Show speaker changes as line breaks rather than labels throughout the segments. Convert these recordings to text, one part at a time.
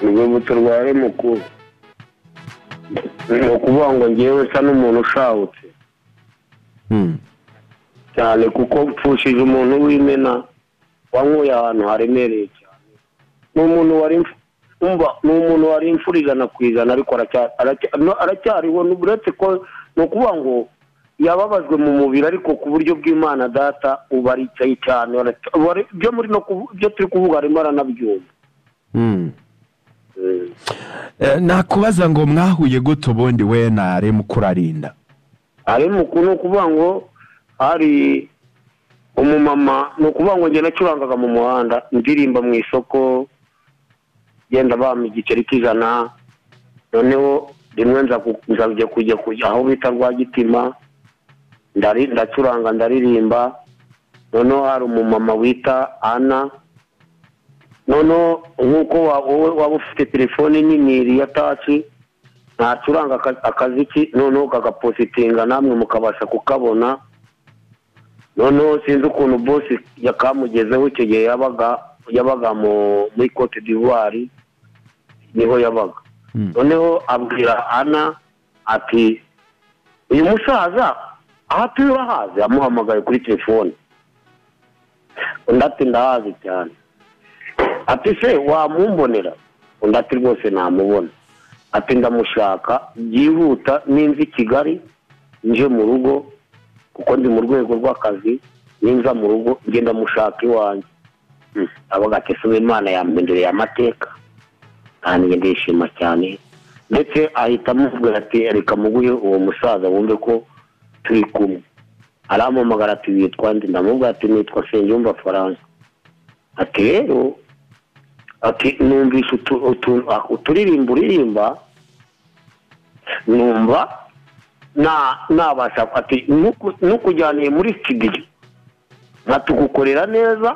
Urwibutso rwa Remukuru ni ukuvuga ngo ngewe nsa n'umuntu ushawutse cyane, kuko mpfushije umuntu w'imena wankuye ahantu haremereye cyane. Ni umuntu wari ni umuntu wari imfura 100%, ariko aracyariho, uretse ko ni ukuvuga ngo yababajwe mu mubiri, ariko ku buryo bw'Imana data ubu aricaye cyane, ibyo muri no ibyo turi kuvuga arimo aranabyumva.
Nakubaza ngo mwahuye gute ubundi we na Mukurarinda?
Ari mukuru, ni ukuvuga ngo hari umumama, ni ukuvuga ngo njye nacurangaga mu muhanda, ndirimba mu isoko, genda bampa igiceri cy'ijana, noneho rimwe nza kujya aho bita Rwagitima, ndacuranga ndaririmba, noneho hari umumama wita Ana, noneho nk'uko wowe waba ufite telefone nini ya taci, ntacuranga akaziki, noneho kagapositinga namwe mukabasha kukabona. Noneho sinzi ukuntu bosi yakamugezeho, icyo gihe yabaga muri Cote d'Ivoire, niho yabaga. Noneho abwira Ana ati uyu musaza aho atuye urahazi? Amuhamagaye kuri telefone, undi ati ndahazi cyane. Ati se wamumbonera? Undi ati rwose namubona. Ati ndamushaka byihuta, ninza i Kigali nje mu rugo, kuko ndi mu rwego rw'akazi, ninza mu rugo nge ndamushaka iwanjye. Avuga ati se Imana yampinduriye amateka, kandi ndishima cyane. Ndetse ahita amubwira ati reka muguhe uwo musaza wumve ko turi kumwe. Arampamagara ati witwa nde? Ndamubwira ati nitwa Nsengiyumva Faransa. Ati rero, ati numvise uturirimbo uririmba, numva nabasha, ati nukujyaniye muri studio nkatugukorera neza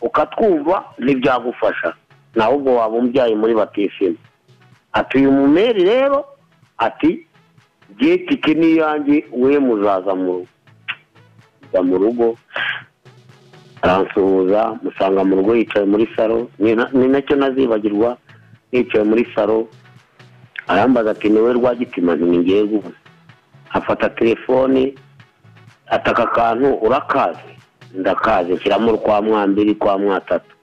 ukatwumva ntibyagufasha, nawe ubwo waba umbyaye muri batisimu. Ati uyu mumeri rero, ati tike n'iyanjye we muzaza mu rugo. Aransuhuza, musanga mu rugo yicaye muri salo, ni nacyo nazibagirwa, yicaye muri salo, arambaza ati niwe Rwagitima? Nti ngiye guhuza. Afata telefone, ataka akantu urakazi? Ndakazi, shyiramo kwa mwambiri kwa mwatatu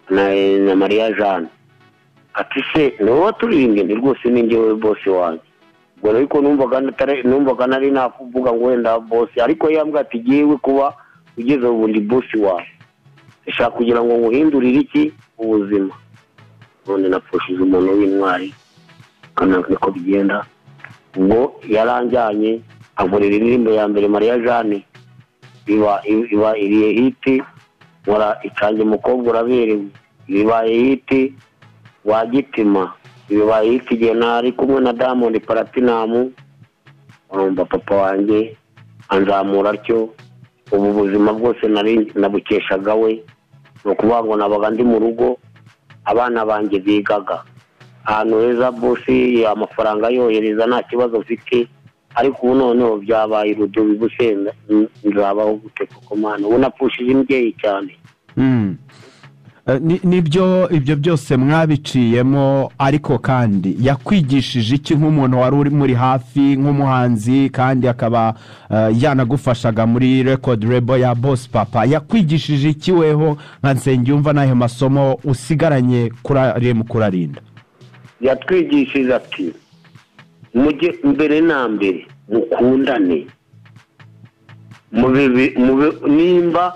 na Maria Jeanne. Ati se niwe waturirimbye? Nti rwose ni njyewe bosi wanjye. Ubwo ariko numvaga nari nakuvuga ngo wenda bosi, ariko yambwiye ati ngiye kuba ugeze ubu ndi bosi wawe, ndashaka kugira ngo nguhindurire iki ubuzima. None napfushije umuntu w'intwari, kandi niko bigenda. Ubwo yaranjyanye ankorera indirimbo ya mbere Maria Jeanne, iba iriye hiti, nkora icange mukobwa uraberewe, bibaye hiti Rwagitima, bibaye hiti igihe nari kumwe na Diamond Platinum. Urumva papa wanjye anzamura atyo. Ubu buzima bwose nari nabukeshaga we, ni ukuvuga ngo nabaga ndi mu rugo, abana banjye bigaga ahantu heza, bosi amafaranga yohereza nta kibazo mfite, ariko ubu noneho byabaye urudubi gusenda, nzabaho gute koko Mana? Ubu napfushije imbyeyi cyane.
Nibyo ibyo byose mwabiciyemo, ariko kandi yakwigishije iki nk'umuntu wari uri muri hafi nk'umuhanzi, kandi akaba yanagufashaga muri record label ya Boss Papa? Yakwigishije iki weho nka Nsengiyumva, n'ayo masomo usigaranye kuri Mukurarinda?
Yatwigishije ati mujye mbere na mbere mukundane, nimba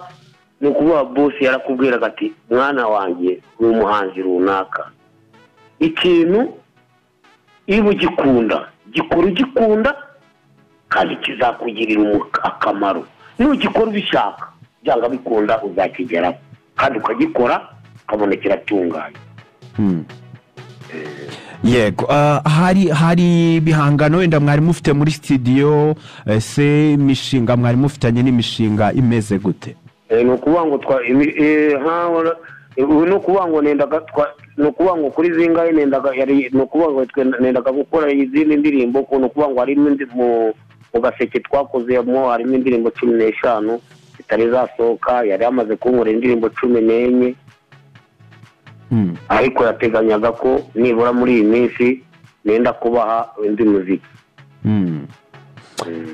ni ukuvuga bosi yarakubwiraga ati mwana wanjye ni umuhanzi runaka, ikintu iyo ugikunda gikora ugikunda kandi kizakugirira akamaro, nugikora ubishaka byanga bikunda uzakigeraho, kandi ukagikora ukabona kiratunganye.
Yego, hari ibihangano wenda mwari mufite muri studio, se imishinga mwari mufitanye n'imishinga imeze gute?
Ni ukuvuga ngo ni ukuvuga ngo nendaga ni ukuvuga ngo kuri zingahe nendaga yari, ni ukuvuga ngo nendaga gukora izindi ndirimbo, ni ukuvuga ngo harimo mu gaseke twakozemo harimo indirimbo 15 zitari zasohoka, yari amaze kunkorera indirimbo 14. Ariko yateganyaga ko nibura muri iyi minsi nenda kubaha indi muziki.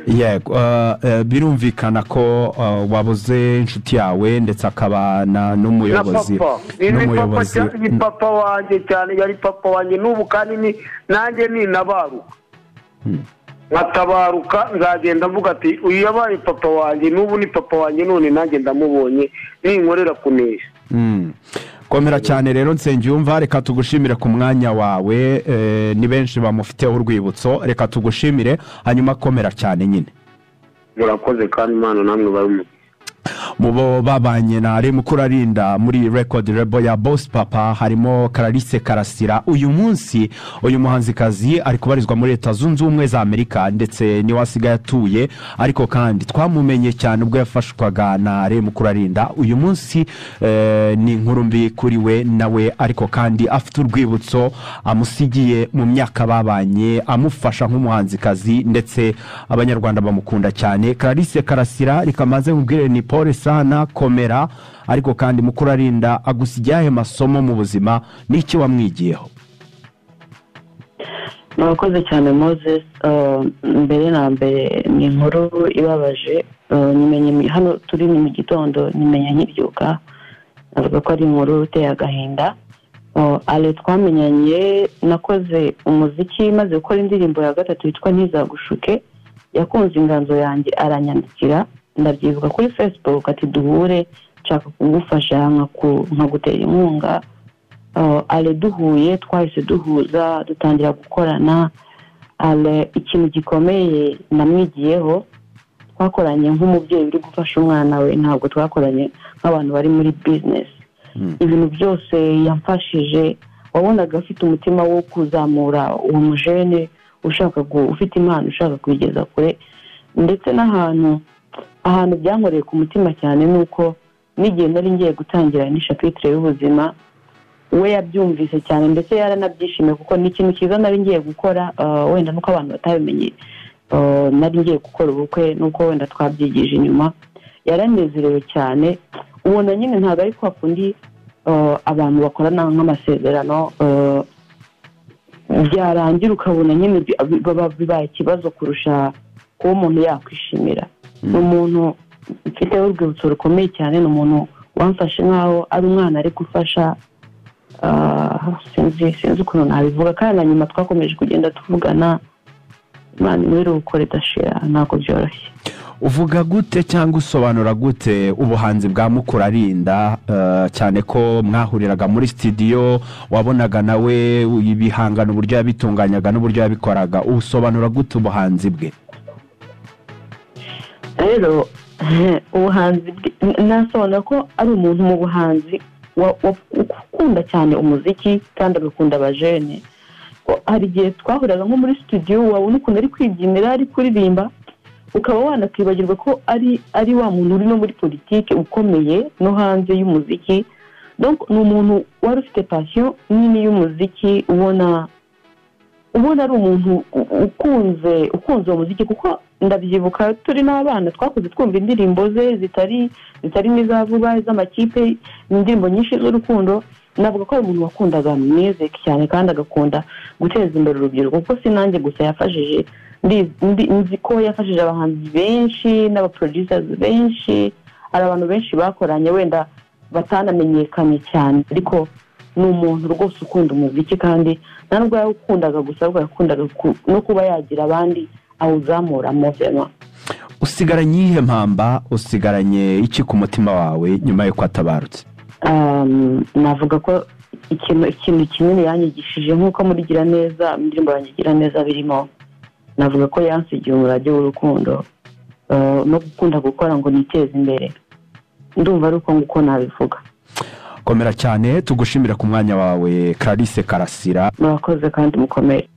Yego, birumvikana ko wabuze inshuti yawe ndetse akaba n'umuyobozi.
N'umuyobozi ni papa wanjye cyane, yari papa wanjye n'ubu kandi nanjye ninabaruka nkatabaruka nzagenda mvuga ati uyu yabaye papa wanjye n'ubu ni papa wanjye, none nanjye ndamubonye ninkorera kunesha.
Komera cyane rero Nsengiyumva, reka tugushimire ku mwanya wawe, ni benshi bamufiteho urwibutso, reka tugushimire hanyuma komera cyane nyine.
Murakoze kandi Imana namwe bari
mu bo babanye na Alain Mukurarinda muri record label ya Boss Papa harimo Clarisse Karasira. Uyu munsi uyu muhanzikazi ari kubarizwa muri Leta Zunze Ubumwe za Amerika ndetse niwe asigaye atuye, ariko kandi twamumenye cyane ubwo yafashwaga na Alain Mukurarinda. Uyu munsi ni inkuru mbi kuri we nawe, ariko kandi afite urwibutso amusigiye mu myaka babanye amufasha nk'umuhanzikazi, ndetse Abanyarwanda bamukunda cyane. Clarisse Karasira, reka maze nkubwire ni pole sana, komera, ariko kandi Mukurarinda agusigiye ayo masomo mu buzima, n'iki wamwigiyeho?
Murakoze cyane Moses. Mbere na mbere ni inkuru ibabaje. Nyimenye hano turi ni mu gitondo, nyimenye nkibyuka. Navuga ko ari inkuru iteye agahinda. Alain twamenyanye nakoze umuziki, maze gukora indirimbo ya gatatu yitwa "Ntizagushuke". Yakunze inganzo yanjye aranyandikira, ndabyibuka, kuri Facebook ati: "Duhure, nshaka kugufasha nkagutera inkunga." Alain duhuye twahise duhuza, dutangira gukorana. Alain ikintu gikomeye namwigiyeho, twakoranye nk'umubyeyi uri gufasha umwana we, ntabwo twakoranye nk'abantu bari muri business. Ibintu byose yamfashije wabonaga afite umutima wo kuzamura uwo mujene ushaka ufite impano, ushaka kuyigeza kure. Ndetse n'ahantu ahantu byankoreye ku mutima cyane ni uko n'igihe nari ngiye gutangira ni chapitre y'ubuzima, we yabyumvise cyane, ndetse yaranabyishimiye kuko ni ikintu cyiza nari ngiye gukora. Wenda nuko abantu batabimenye, nari ngiye gukora ubukwe, nuko wenda twabyigije inyuma. Yaranezerewe cyane, ubona nyine ntabwo ari kwa kundi abantu bakorana nk'amasezerano, byarangira ukabona nyine bibaye ikibazo kurusha kuba umuntu yakwishimira. Ni umuntu mfiteho urwibutso rukomeye cyane, ni umuntu wamfashe nk'aho ari umwana ari gufasha. Sinzi ukuntu nabivuga. Kandi na nyuma twakomeje kugenda tuvugana. Imana imuhe iruhuko ridashira, ntabwo byoroshye.
Uvuga gute cyangwa usobanura gute ubuhanzi bwa Mukurarinda, cyane ko mwahuriraga muri studio, wabonaga nawe ibihangano uburyo yabitunganyaga n'uburyo yabikoraga? Usobanura gute ubuhanzi bwe?
Rero ubuhanzi bwe nasobanura ko ari umuntu mu buhanzi ukunda cyane umuziki kandi agakunda abajene. Ko hari igihe twahuriraga nko muri studio, wabona ukuntu ari kwibyinira, ari kuririmba, ukaba wanakwibagirwa ko ari wa muntu uri no muri politiki ukomeye no hanze y'umuziki. Donc ni umuntu wari ufite passion nini y'umuziki, ubona ari umuntu ukunze uwo muziki, kuko ndabyibuka turi n'abana twakuze twumva indirimbo ze zitari n'iza vuba, iz'amakipe, indirimbo nyinshi z'urukundo. Navuga ko ari umuntu wakundaga music cyane kandi agakunda guteza imbere urubyiruko, kuko si nanjye gusa yafashije. Nzi ko yafashije abahanzi benshi n'abaproducers benshi. Hari abantu benshi bakoranye wenda batanamenyekanye cyane, ariko ni umuntu rwose ukunda umuziki, kandi nta nubwo yawukundaga gusa, ahubwo yakundaga no kuba yagira abandi awuzamuramo vema.
Usigaranye iyihe mpamba? Usigaranye iki ku mutima wawe nyuma y'uko atabarutse?
Navuga ko ikintu kinini yanyigishije, nk'uko muri Gira Neza, indirimbo yanjye Gira Neza birimo, navuga ko yansigiye umurage w'urukundo no gukunda gukora ngo niteze imbere. Ndumva ari uko nguko nabivuga.
Komera cyane, tugushimira ku mwanya wawe, Clarisse Karasira.
Murakoze kandi mukomere.